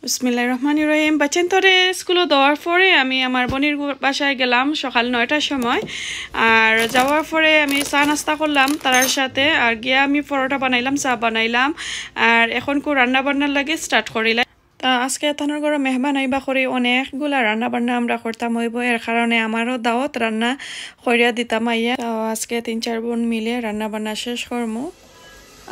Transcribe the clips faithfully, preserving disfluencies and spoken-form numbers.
বিসমিল্লাহির রহমানির রহিম। বাচ্চাইন্তরে স্কুলো দেওয়ার পরে আমি আমার বইনর গু-, বাসায় গেলাম সকাল নয়টার সময়। আর যাওয়ার পরে আমি চা নাস্তা করলাম তারার সাথে, আর গিয়া আমি পরোটা বানাইলাম, চা বানাইলাম, আর এখনকু রান্না বান্নার লাগি start করিলাই। তা আজকে তানর ঘরো মেহমান আইবা করি, অনেকগুলা রান্না বান্না আমরা করতাম অইবো, এর কারণে আমারও দাওয়াত রান্না করিয়া দিতাম আইয়া। তো আজকে তিন চার বোন মিলে রান্না বান্না শেষ করমু।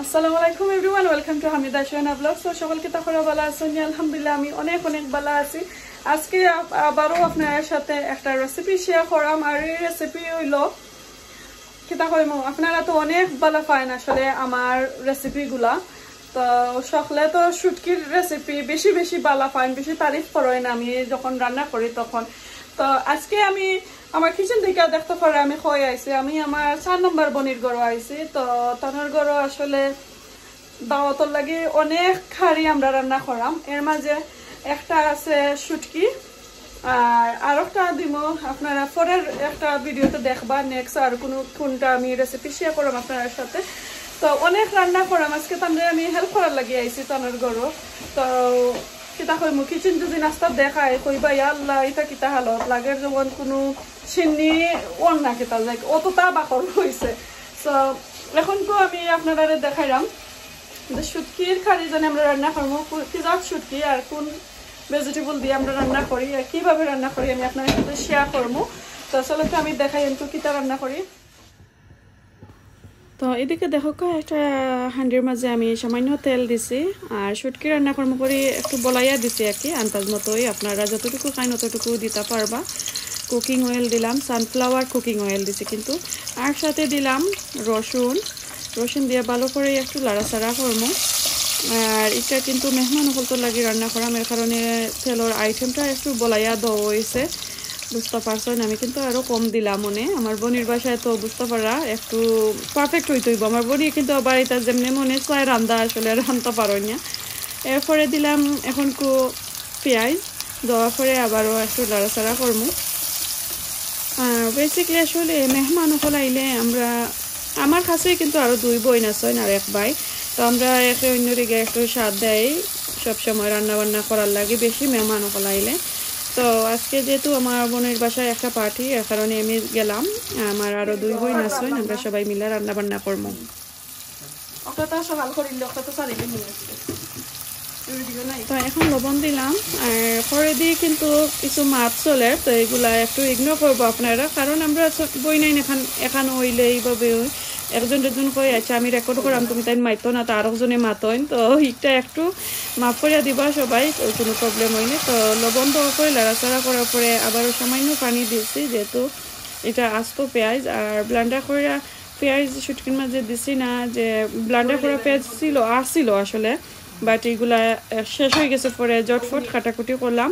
আসসালামু আলাইকুম everyone, welcome to Hamida Sohana vlogs। তো সকল কিতা খবর, ভালা আছইন? আলহামদুলিল্লাহ, আমি অনেক অনেক ভালা আছি। আজকে আব-, আবারও আপনারার সাথে একটা recipe share করাম, আর এই recipe অইলো কিতা কইমু, আপনারা তো অনেক ভালা পাইন আসলে আমার recipe গুলা। তো সকলে তো শুটকির recipe বেশি বেশি ভালা পাইন, বেশি তারিফ করইন আমি যখন রান্না করি তখন। তো আজকে আমি আমার kitchen থাকি দেখতা পাররা আমি কই আইছি, আমি আমার চার নম্বর বইনর ঘরো আইছি। তো তানর ঘরো আসলে দাওয়াতর লাগি অনেক কারি আমরা রান্না করাম। এর মাঝে একটা আছে শুটকি, আর আরোকটা দিমু আপনারা পরের একটা video তে দেখবা, next আর কুনু কুনটা আমি recipe share করাম আপনারার সাথে। তো অনেক রান্না করাম, আজকে তানরে আমি help করার লাগি আইছি তানর ঘরো। তো কিতা কইমু, kitchen যদি নাস্তা দেখাই কইবা, "ইয়া আল্লাহ, ইটা কিতা হালত, লাগের যেমন কুনু শিন্নি ওর না কিতা, like অতটা বাকর হইছে।" So এখন তো আমি আপনারারে দেখাইলাম যে শুটকির কারি জানি আমরা রান্না করমু, কু-, কি জাত শুটকি আর কোন vegetable দিয়া আমরা রান্না করি আর কিভাবে রান্না করি আমি আপনারার সাথে share করমু। তো চলো তো আমি দেখাই আমি তো কিতা রান্না করি। তো এদিকে দেখউক্কা একটা হান্ডির মাঝে আমি সামান্য তেল দিছি, আর শুটকি রান্না করমু করি একটু বলাইয়া দিছি আর কি, আন্দাজ মতোই আপনারা যতটুকু খাইন অতটুকু দিতা পারবা। Cooking oil দিলাম, sunflower cooking oil দিছি কিন্তু, আর সাথে দিলাম রসুন। রসুন দিয়া ভালা করি একটু লাড়াচাড়া করমু। আর ইটা কিন্তু মেহমান অকলতর লাগি রান্না করাম, এর কারণে তেলর item টা একটু বলাইয়া দেওয়া হইছে। বুঝতা পারছইন, আমি কিন্তু আরো কম দিলাম অনে। আমার বইনর বাসায় তো বুঝতা পাররা একটু perfect হইতে হইবো। আমার বইনে কিন্তু আবার ইটা যেমনে মনে চায় রান্দা আসলে রানতা পারইন না। এরপরে দিলাম এখনকু পেঁয়াজ, দেওয়ার পরে আবারও একটু লাড়াচাড়া করমু। আর basically আসলে মেহমান অকল আইলে আমরা, আমার কাছেই কিন্তু আরো দুই বইন আছইন আর এক ভাই, তো আমরা একে অইন্যরে গিয়া একটু সাথ দেই সব সময় রান্না বান্না করার লাগি বেশি মেহমান অকল আইলে। তো আজকে যেহেতু আমার বইনর বাসায় একটা party, এর কারণে আমি গেলাম। আমার আরো দুই বইন আছইন, আমরা সবাই মিলে রান্না বান্না করমু। ওটা তো সকাল করিল, ওটা তো চালিয়ে নিয়ে আসবে। তো এখন লবণ দিলাম, আর পরে দিয়ে কিন্তু কিছু মাছ চলে, তো এগুলা একটু ignore করবো আপনারা, কারণ আমরা ছ-, বইনাইন এখান, এখান হইলে এইভাবে একজন দুজন কই, "আচ্ছা, আমি record করাম, তুমি তাই মাইতো না, তো আরো জনে মাতইন।" তো এটা একটু মাফ করিয়া দিবা সবাই, ওই কোনো problem হয়নি। তো লবণ দেওয়ার পরে, লাড়াচাড়া করার পরে আবারও সামান্য পানি দিয়েছি, যেহেতু এটা আস্ত পেঁয়াজ, আর blender করে পেঁয়াজ শুটকির মাঝে দিছি না, যে blender করা পেঁয়াজ ছিল, আসছিল আসলে, but এগুলা, আহ, শেষ হয়ে গেছে, পরে জটফট কাটাকুটি করলাম।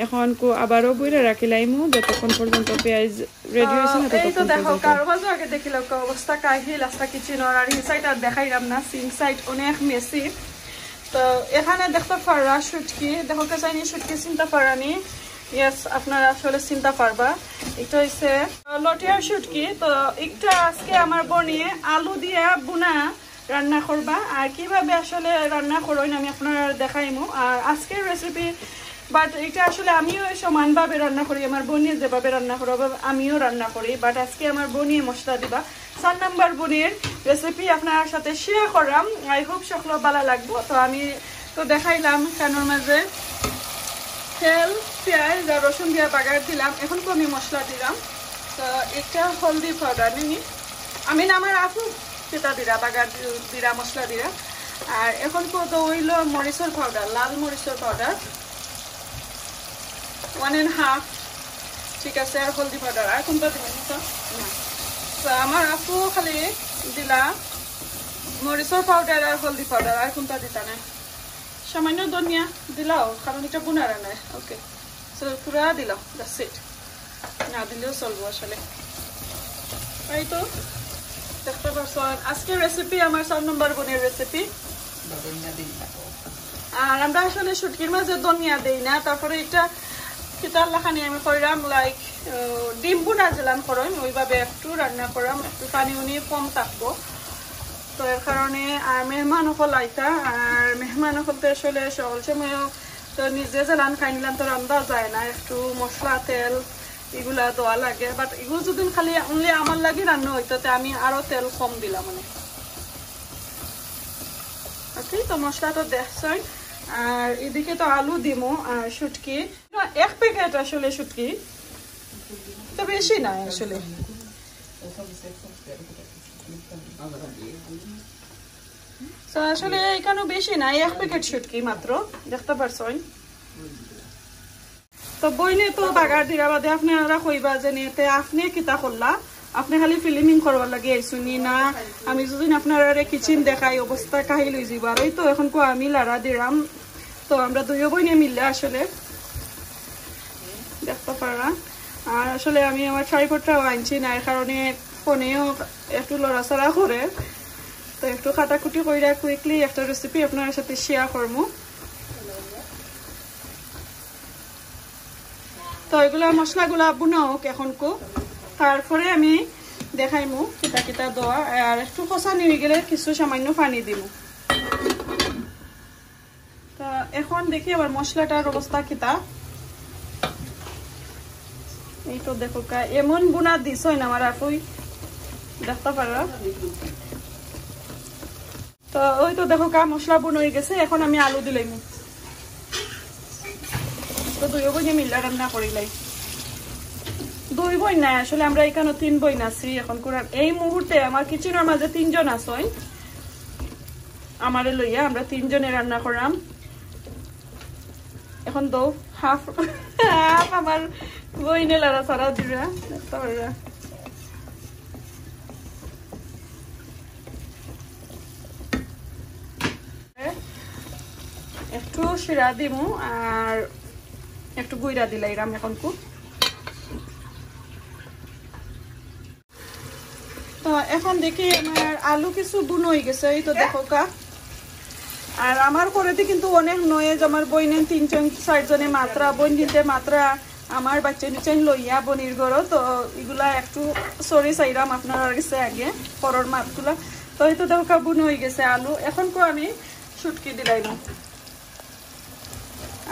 এখন কু আবারও বইরা রাখিলাইমু, যতক্ষণ পর্যন্ত পেঁয়াজ ready হয়েছে না, এই তো ততক্ষণ দেখো, পর্যন্ত। কারো মাঝে আগে দেখিল অবস্থা কাহিল, আস্তা কিচেন আর এই side আর দেখাইলাম না, সিঙ্ক side অনেক messy। তো এখানে দেখতে পাররা শুটকি, দেখো কে চাইনি শুটকি চিনতা পারানি? Yes, আপনারা আসলে চিনতা পারবা। এটা হইছে লটিয়ার শুটকি। তো একটা আজকে আমার বইনে আলু দিয়া বুনা রান্না করবা, আর কিভাবে আসলে রান্না করইন আমি আপনারা দেখাইমু। আর আজকের recipe, but এটা আসলে আমিও সমানভাবে রান্না করি, আমার বইনে যেভাবে রান্না করো আমিও রান্না করি, but আজকে আমার বইনে মশলা দিবা। চার নাম্বার বইনর recipe আপনার সাথে share করাম। I hope সকল ভালা লাগবো। তো আমি তো দেখাইলাম কানোর মাঝে তেল, পেঁয়াজ আর রসুন দিয়া বাগার দিলাম। এখন তো আমি মশলা দিলাম। তো একটা হলদি powder নিনি, আমি না আমার আপু সেটা দিরা বাগার দি-, দিরা মশলা দিরা। আর এখন তো, তো হইলো মরিচর powder, লাল মরিচর powder। One and half, ঠিক আছে, আর হলদি powder, আর কোনটা দিবেন তো? না। তো আমার আপু খালি দিলা মরিচর powder আর হলদি powder, আর কোনটা দিতা না? সামান্য ধনিয়া দিলাও, কারণ এটা বুনারা নাই। Okay, so পুরা দিলাও, that's it, না দিলেও চলবো আসলে। এই তো দেখতে পারছো, আর আজকের recipe আমার চার নম্বর বইনর recipe। আর আমরা আসলে শুটকির মাঝে ধনিয়া দেই না। তারপরে এটা কিতার লাখানি আমি কইরাম, like, আহ, ডিম বুনা যেলান করইন, ওইভাবে একটু রান্না করাম, একটু পানি উনি কম থাকবো। তো এর কারণে আর মেহমান অকল আইতা, আর মেহমান অকল তো আসলে সকল সময় তো নিজে যেলান খাইলান তো রান্ধা যায় না, একটু মশলা, তেল এগুলা দেওয়া লাগে। বাট এগুলো যদি খালি অনলি আমার লাগি রান্না হইতো, তে আমি আরো তেল কম দিলাম মানে। ওকে, তো মশলা তো দেখছই। আর এদিকে তো আলু দিমু আর শুটকি, না, এক প্যাকেট আসলে শুটকি, তো বেশি না আসলে। তো আসলে এখানে বেশি না, এক প্যাকেট শুটকি মাত্র, দেখতে পারছইন। তো বইনে তো বাগার দিরা বাদে আপনারা কইবা যে, "নিতে আপনি কিতা করলা? আপনি খালি ফিল্মিং করবার লাগি আইছইন নি না?" আমি যদি আপনারারে কিচেন দেখাই, অবস্থা কাহিল হয়ে যাইব। আর ওই তো এখন কো আমি লাড়া দিলাম, তো আমরা দুইও বইনে মিললে আসলে দেখতে পাররা। আর আসলে আমি আমার ট্রাইপডটাও আনছি না, এই কারণে ফোনেও একটু লড়াচড়া করে, তো একটু কাটাকুটি কইরা কুইকলি একটা রেসিপি আপনার সাথে শেয়ার করবো। তো এগুলা মশলাগুলা বুনা হোক এখন কো, তারপরে আমি দেখাইমু কিতা কিতা দেওয়া। আর একটু কষানি হয়ে গেলে কিছু সামান্য পানি দিমু। তা এখন দেখি আবার মশলাটার অবস্থা কিতা। এই তো দেখো কা, এমন বুনা দিছইন আমার আফুই, দেখতে পাররা। তো ওই তো দেখো কা, মশলা বুন হয়ে গেছে, এখন আমি আলু দিলাইমু। তো দুই বইনে মিল্লা রান্না করিলাই। দুই বইন না, আসলে আমরা এখানে তিন বইন আছি এখন। কোরআন এই মুহূর্তে আমার কিচেনের মাঝে তিনজন আছইন, আমারে লইয়া আমরা তিনজনে রান্না করাম। এখন তো হাফ হাফ আমার বইনে লাড়া ছাড়া দিবা, দেখতে পাররা। একটু শিরা দিমু আর একটু গুইরা দিলাইরাম এখন খুব। তো এখন দেখি আমার আলু কিছু বুন হয়ে গেছে, এই তো দেখো কা। আর আমার ঘরেতে কিন্তু অনেক নয়েজ, আমার বইনে তিনজন চারজনে মাত্রা, বইন দিতে মাত্রা, আমার বাচ্চা নিচাইন লইয়া বনির ঘরও, তো এগুলা একটু সরি চাইরাম আপনার গেছে আগে পরর মাতগুলা। তো এই তো দেখো কা বুন হয়ে গেছে আলু, এখন কো আমি শুটকি দিলাইমু।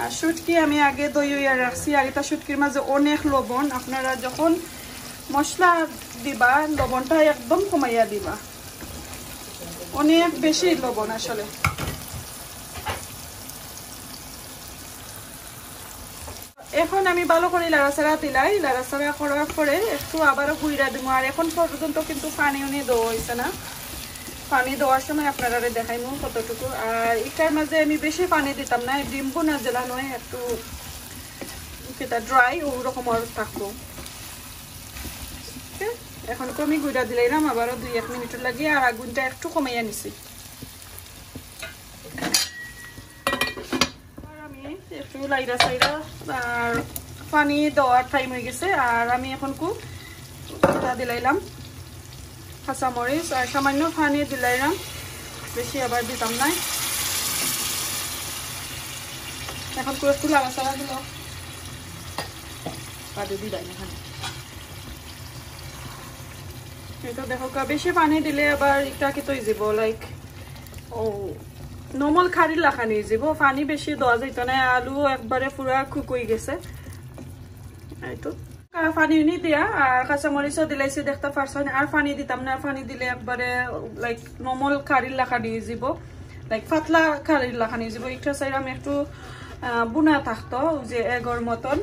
আর শুটকি আমি আগে দই হইয়া রাখছি, আর এটা শুটকির মাঝে অনেক লবণ। আপনারা যখন মশলা দিবা, লবণটা একদম কমাইয়া দিবা, অনেক বেশি লবণ আসলে। এখন আমি ভালো করে লাড়াচাড়া দিলাই, লাড়াচাড়া করার পরে একটু আবারও গুইরা দিমু। আর এখন পর্যন্ত কিন্তু পানি উনি দেওয়া হয়েছে না, পানি দেওয়ার সময় আপনারা দেখাইমু কতটুকু। আর এটার মাঝে আমি বেশি পানি দিতাম না, এই ডিম ভুনা যেলা নয়, একটু কিতা ড্রাই ওরকম আর থাকবো। ওকে, এখন তো আমি গুইরা দিলাইলাম আবারও দুই এক মিনিট লাগি, আর আগুনটা একটু কমাইয়া নিছি। আর আমি একটু লাইরা সাইরা আর পানি দেওয়ার টাইম হয়ে গেছে। আর আমি এখন খুব এটা দিলাইলাম কাঁচামরিচ আর সামান্য পানি দিলাইলাম, বেশি আবার দিতাম নাই। এখন খুব একটু লাড়াচাড়া দিল, বাদে দিলাই এখানে। এটা দেখো কা, বেশি পানি দিলে আবার এটা কি তৈ যাব, লাইক ও নর্মাল কারির লাখানি হয়ে যাব, পানি বেশি দেওয়া যাইতো না। আলু একবারে পুরা কুক হয়ে গেছে। এই তো কা, পানি উনি দিয়া আর কাঁচামরিচও দিলাইছি, দেখতে পারছেন। আর পানি দিতাম না, পানি দিলে একবারে লাইক নর্মাল কারির লাখানি হয়ে যাব, লাইক পাতলা কারির লাখানি হয়ে যাব। একটা সাইড আমি একটু আহ, বুনা থাকতো, ওই যে এগর মতন,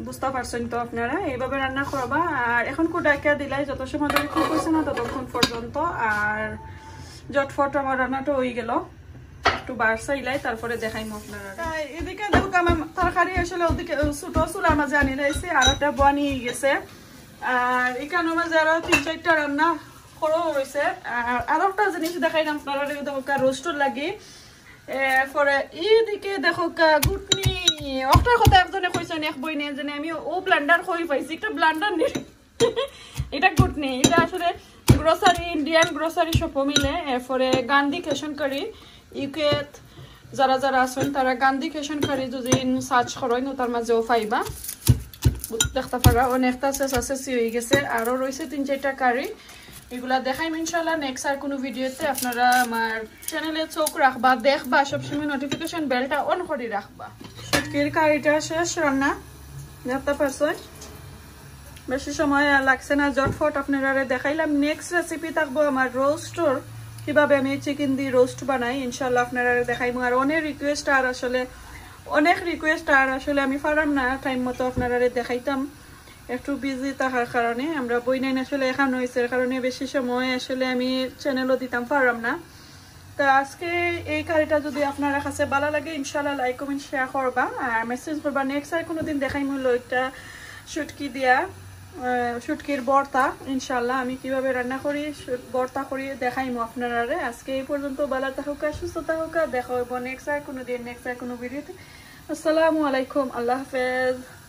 বুঝতে পারছেন তো আপনারা। এইভাবে রান্না করবা। আর এখন কো ডাকিয়া দিলাই, যত সময় ধরে কুক হয়েছে না ততক্ষণ পর্যন্ত। আর ঝটফট আমার রান্নাটা হয়ে গেল, একটু বাড়সাইলাই, তারপরে দেখাইমু আপনারা। তাই এদিকে দেখো আমার তরকারি আসলে ওদিকে ছোট চুলার মাঝে আনি রয়েছে, আর একটা বনি গেছে। আর এখানোর মাঝে আরো তিন চারটা রান্না করা হয়েছে। আর আরো একটা জিনিস দেখাইলাম আপনারা, দেখো রোস্টর লাগি। এরপরে এইদিকে দেখো কা গুটনি, ওটার কথা একজনে কইছেন এক বইনে, যে আমি ও ব্লেন্ডার কই পাইছি, একটা ব্লেন্ডার নি। এটা গুটনি, এটা আসলে গ্রোসারি, ইন্ডিয়ান গ্রোসারি শপও মিলে। এরপরে গান্ধী ক্যাশ এন্ড কারি, ইউকে যারা যারা আছেন তারা গান্ধী ক্যাশ এন্ড কারি যদি সার্চ করেন, তার মাঝেও পাইবা। দেখতে পারা অনেকটা শেষাশেষি হয়ে গেছে, আরও রয়েছে তিন চারটা কারি, এগুলা দেখাইম ইনশাল্লাহ নেক্সট আর কোনো ভিডিওতে। আপনারা আমার চ্যানেলে চোখ রাখবা, দেখবা, সবসময় নোটিফিকেশন বেলটা অন করে রাখবা। চিকেন কারিটা শেষ রান্না, দেখতে পারছেন, বেশি সময় আর লাগছে না, ঝটফট আপনারারে দেখাইলাম। নেক্সট রেসিপি থাকবো আমার রোস্টর, কিভাবে আমি চিকেন দিয়ে রোস্ট বানাই, ইনশাল্লাহ আপনারারে দেখাইমু। আর অনেক রিকোয়েস্ট, আর আসলে অনেক রিকোয়েস্ট, আর আসলে আমি পারাম না টাইম মতো আপনারারে দেখাইতাম, একটু বিজি থাকার কারণে। আমরা বইনাইন আসলে এখান হয়েছে, এর কারণে বেশি সময় আসলে আমি চ্যানেলও দিতাম পারলাম না। তো আজকে এই কারিটা যদি আপনারা কাছে ভালো লাগে, ইনশাল্লাহ লাইক কমেন্ট শেয়ার করবা আর মেসেজ করবা। নেক্সট আর কোনো দিন দেখাইমু একটা শুটকি দিয়া, আহ, শুটকির ভর্তা। ইনশাল্লাহ আমি কিভাবে রান্না করি, শু- ভর্তা করি দেখাইমু আপনারারে। আজকে এই পর্যন্ত, ভালো থাকুকা, সুস্থ থাকুকা, দেখা হইব নেক্সট আর কোনো দিন, নেক্সট আর কোনো ভিডিওতে। আসসালামু আলাইকুম, আল্লাহ হাফেজ।